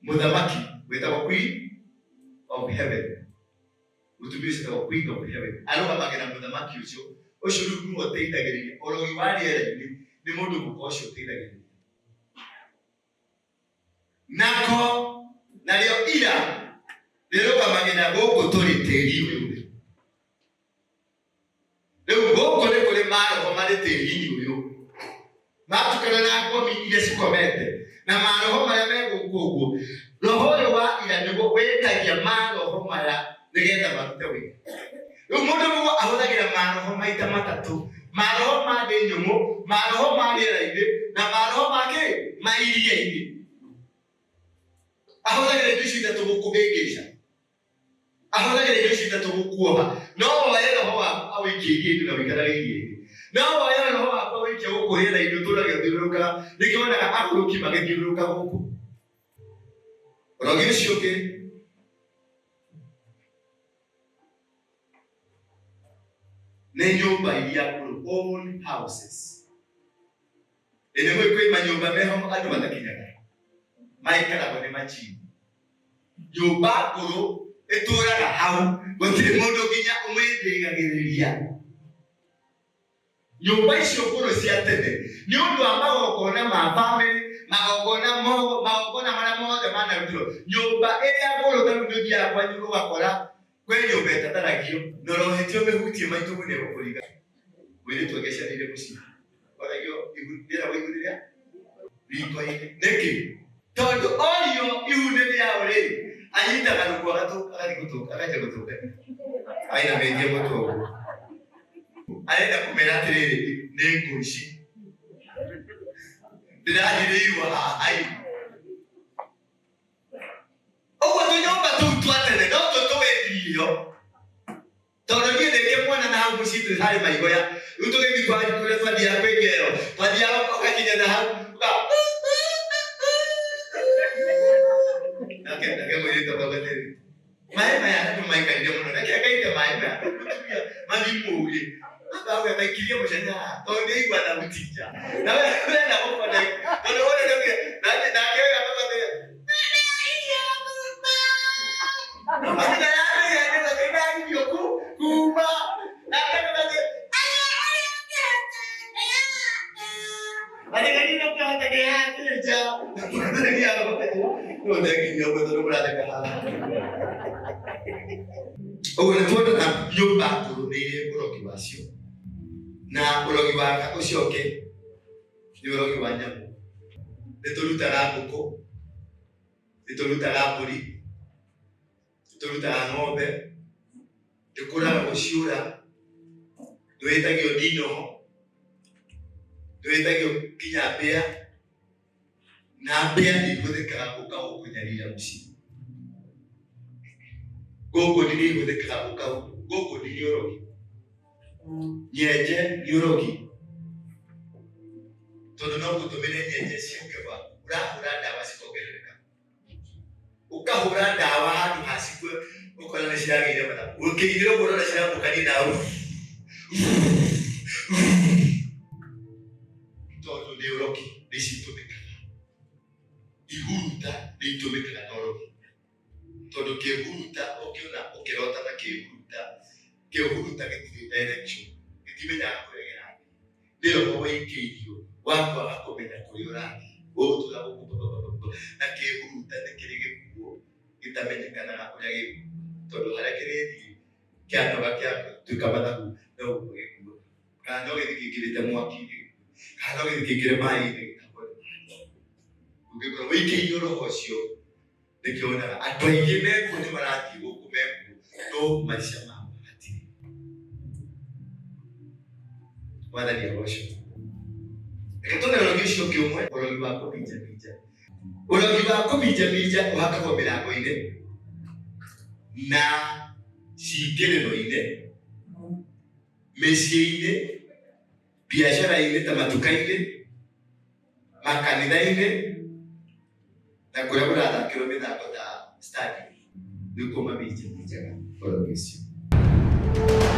Mũthamaki wĩtagwo Queen of Heaven. Mũtumia ũcio wĩtagwo Queen of Heaven. Arũgamagĩra mũthamaki ũcio. Ũcio rĩu nĩwe ũteithagĩrĩria. Ũrogi wa rĩera-inĩ nĩ mũndũ mũka ũcio ũteithagĩrĩria. Nako narĩo ira rĩrũgamagĩrĩra gũkũ tũrĩ tĩri ũyũ. Rĩu gũkũ nĩ kũrĩ maroho marĩ tĩri-inĩ ũyũ matukana na ngomi iria cikomete na maroho marĩa me gũkũ ũguo. Roho ũyũ wa ira nĩguo wĩtagia maroho maya nĩgetha marute wĩra. Rĩu mũndũ mũgo ahũthagĩra maroho maita matatũ, maroho ma thĩ nyũmũ, maroho ma rĩera-inĩ na maroho ma kĩ? Ma iria-inĩ. Ahũthagĩra indo icio ithatũ gũkũhĩngĩca, ahũthagĩra indo icio ithatũ gũkuoha. No woe roho waku awĩikie iria-inĩ na ũikarage iria-inĩ, no woe roho waku awĩikie gũkũ rĩera-inĩ ũtũrage ũthiũrũrũkaga. Nĩkĩo wonaga agũrũki magĩthiũrũrũka gũkũ. Ũrogi ũcio ũngĩ nĩ nyũmba iria ngũrũ, old houses. Ĩnĩ mwĩ kwĩ manyũmba meho andũ matakinyaga, maikaragwo nĩ majini. Nyũmba ngũrũ ĩtũraga hau, gũtirĩ mũndũ nginya ũmĩthĩgagĩrĩria. Nyũmba icio ngũrũ cia tene nĩ ũndũ wa magongona ma bamĩrĩ, magongona magongona marĩa mothe manarutirwo nyũmba ĩrĩa ngũrũ. Ta rĩu nĩ ũthiaga kwanyu ũgakora kwĩ nyũmba ĩtatharagio na ũrohetio mĩhutie maitũ nĩ egũkũringa. Mũirĩtu angĩaciarĩire mũciĩ oragio ihu rĩeragwo ihu rĩrĩa riko-inĩ nĩkĩ tondũ orio ihu nĩ rĩao rĩ anyitaga rũkũ agathiĩ gũtũnga akanjia gũtũnga ainamĩtie mũtwe ũguo arenda kũmera atĩrĩrĩ nĩ ngũ ici ndĩrahirĩirwo haha ũguo tũnyũmba tũu twa tene no tũtũwĩthirio tondũ niĩ ndĩ kĩmwana na hau mũciĩ twĩ harĩ maigoya rĩu tũgĩthiĩ kwa kũrĩa twathiaga kwĩ ngero twathiaga ũgakinya na hau nake nake mũirĩtu akauga atĩrĩ maĩ maya andũ maikarire mũno reke ngaite maĩ maya mũtumia mathiĩ mũũgĩ amba auga taikirie mũcene haha tondũ nĩ aigua thauti nja na we wenda gũkonda tondũ wona nĩ nake nake ũyũ akauga atĩrĩ Ũguo nĩ tuonaga nyũmba ngũrũ nĩ irĩ ũrogi wacio na ũrogi wa ũcio ũngĩ nĩ ũrogi wa nyamũ. Nĩ tũrutaga ngũkũ, nĩ tũrutaga mbũri, nĩ tũrutaga ng'ombe, nĩ kũragwo ciũra, nĩ wĩtagio ndinoho, nĩ wĩtagio nginya mbĩa, na mbĩa nĩ ihũthĩkaga gũka gũkũnyarira mũciĩ. Gũkũ nĩ ihũthĩkaga gũka gũkũ nĩ ũrogi. Nyenje nĩ ũrogi. Tondũ no gũtũmĩre nyenje ciũke gwaku, ũrahũra ndawa cikongerereka. Ũkahũra ndawa handũ ha cikue ũkona nĩ ciragĩire mathabu. Ũkĩingĩra ũguo ũrona ciramũkania nawe. Tondũ nĩ ũrogi nĩ citũmĩkaga. Ihuruta nĩ itũmĩkaga na ũrogi. Tondũ kĩhuruta ũngĩona ũkĩrota na kĩhuruta, kĩhuruta gĩtirĩ direction, gĩtimenyaga kũrĩa kĩrathiĩ. Nĩ roho waikĩirio wa kwaga kũmenya kũrĩa ũrathiĩ. Ũgũtũra gũkũ ba ba ba ba. Na kĩhuruta nĩ kĩrĩ gĩkuũ gĩtamenyekanaga ũrĩa gĩgũkua. Tondũ harĩa kĩrĩthiĩ kĩanoga kĩatuĩka mathagu no ũguo gĩkuaga. Kana no gĩthiĩ kĩingĩrĩte mwaki-inĩ gĩkue. Kana no gĩthiĩ kĩingĩre maĩ-inĩ gĩtahwo nĩ maĩ. Ũngĩkorwo wĩikĩirio roho ũcio nĩkĩo wonaga andũ aingĩ mekuo nĩ marathiĩ gũkũ mekuo no maica mao hatirĩ. Mwathani agocwo. Reke tuone ũrogi ũcio ũngĩ ũmwe, ũrogi wa kũminjaminja. Ũrogi wa kũminjaminja ũhakagwo mĩrango-inĩ na cingĩrĩro-inĩ, mĩciĩ-inĩ, biacara-inĩ ta matuka-inĩ, makanitha-inĩ na kũrĩa kũrathakĩrwo mĩthako ta stadium nĩkuo maminjaminjaga ũrogi ũcio.